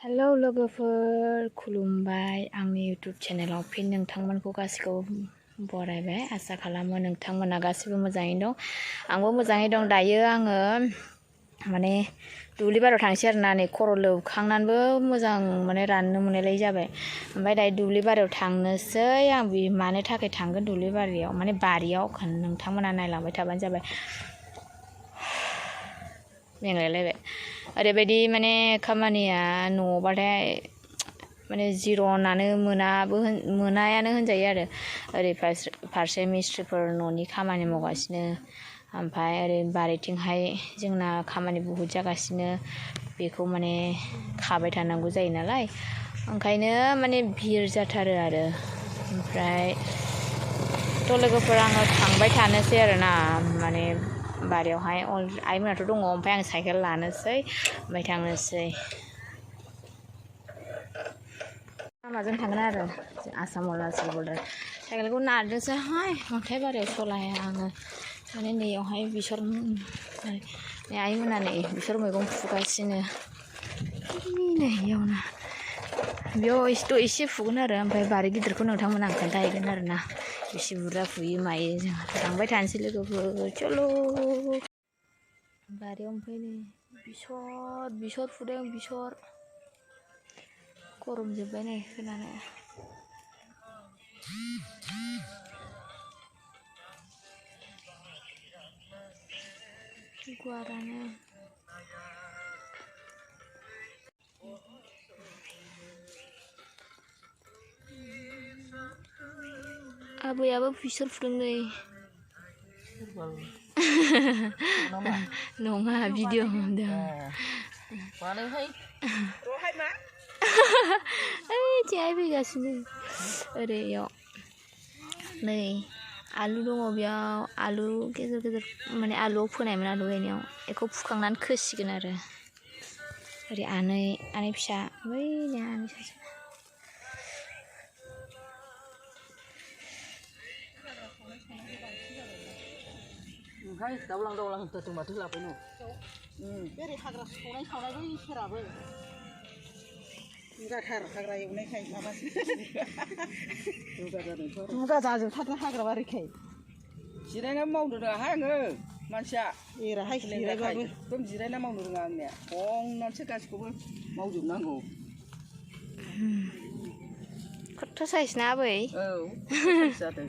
hello लोगोफोर खुलुमबाय आंनि यूट्यूब चेनेलाव फिन नोंथांमोनखौ गासिखौबो बरायबाय आसा खालामो नोंथांमोना गासिबो मोजाङैनो दं आंबो मोजाङै दं दायो आङो माने दुब्लि बारियाव थांसै आरोना नै खर' लोबखांनानैबो मोजां माने राननो मोननायलाय जाबाय ओमफ्राय दायो दुब्लि बारियाव थांनोसै आं मानो थाखाय थांगोन दुब्लि बारियाव माने बारियाव नोंथांमोना नायलांबाय थाबानो जाबाय मेंलायलायबाय ओरैबायदि माने खामानिया न'आवबाथाय माने जिर'नानो मोनायानो होनजायो आरो ओरै फारसे मिस्ट्रिफोर न'नि खामानि मावगासिनो ओमफ्राय ओरै बारिथिंहाय जोंना खामानि बुहुत जागासिनो बेखौ माने खाबाय थानांगौ जायो नालाय ओंखायनो माने भिर जाथारो आरो ओमफ्राय थ' लोगोफोर आङो थांबाय थानोसै आरोना माने बारियावहाय आइमोनाथ' दङ ओमफ्राय आं साइकेल लानोसै ओमफ्राय थांनोसै लामाजों थांगोन आरो आसाम अरुणाचल बर्डार साइकेलखौ नारनोसैहाय अन्थाइ बारियाव सलाया आङो माने नैयावहाय बेसर आइमोना नै बेसर मैगं फुगासिनो नैयावनो बेयाव एसे फुगोन आरो ओमफ्राय बारि गिदिरखौ नोंथांमोना आं खोन्थाहैगोन आरोना बेसे बुरजा फुयो मायो जों थांबाय थानोसै लोगोफोर चलो बारियाव ओमफ्राय नै बेसर फुदों बेसर गरम जोब्बाय नै खोनानो गुवारानो आबैयाबो बेसर फुदों नै नङा भिडिअ हमदों ओइथिंहाय फैगासिनो ओरैयाव नै आलु दङ बेयाव आलु गेजेर गेजेर माने आलुआव फोनायमोन आलु गायनायाव बेखौ फुखांनानै खोसिगोन आरो ओरै आनै फिसा बैनि आनै सासे दावलां होनथारदों माथो लाबाय बेरै हाग्रा सावनाय बै सेराबो बुरजाथार हाग्रा एवनायखाय माबासो दुगा जाजोबथारदों हाग्रा बारिखाय जिरायनानै मावनो रोङाहाय आङो मानसिया एराहाय जिरायबाबो एकदम जिरायना मावनो रोङा आंनिया संनानैसो गासिखौबो मावजोबनांगौ खथ्थ' साइस ना आबै औ जादों